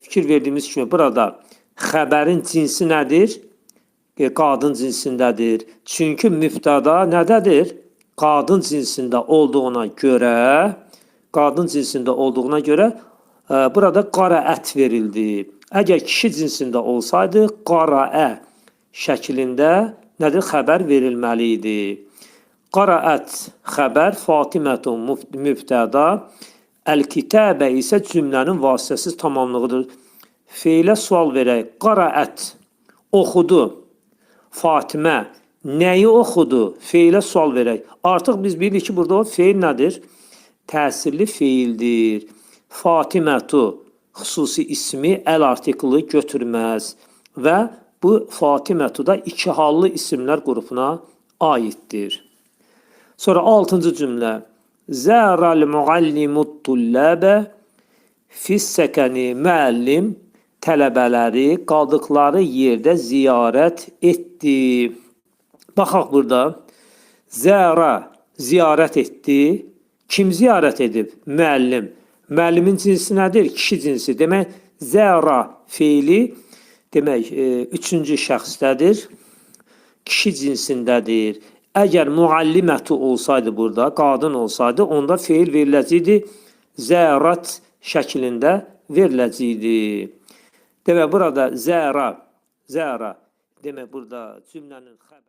Fikir verdiyimiz kimi burada xəbərin cinsi nədir? Qadın cinsindədir. Çünki mübtəda nədədir? Qadın cinsində olduğuna görə, qadın cinsində olduğuna görə burada qaraət verildi. Əgər kişi cinsində olsaydı, qaraə şəklində nədir? Xəbər verilməli idi. Qaraət xəbər, Fatimətun mübtəda, əl-kitəbə isə cümlənin vasitəsiz tamamlığıdır. Feilə sual verək. Qaraət oxudu. Fatimə nəyi oxudu? Feilə sual verək. Artıq biz bilirik ki, burada o feil nədir? Təsirli feildir. Fatimətu xüsusi ismi əl artiklı götürməz və bu Fatimətu da iki hallı isimlər qrupuna aiddir. Sonra altıncı cümlə. Zəral muallimu tullabə fis-səkəni, müəllim tələbələri qaldıqları yerdə ziyarət etdi. Baxaq burada. Zəra ziyarət etdi. Kim ziyarət edib? Müəllim. Müəllimin cinsi nədir? Kişi cinsi. Demək, zəra feili demək, üçüncü şəxsdədir. Kişi cinsindədir. Əgər muallimətu olsaydı burada, qadın olsaydı, onda feil veriləcəkdi. Zərat şəklində veriləcəkdi. Demək, burada zəra, zəra, demək, burada cümlənin xəbəri.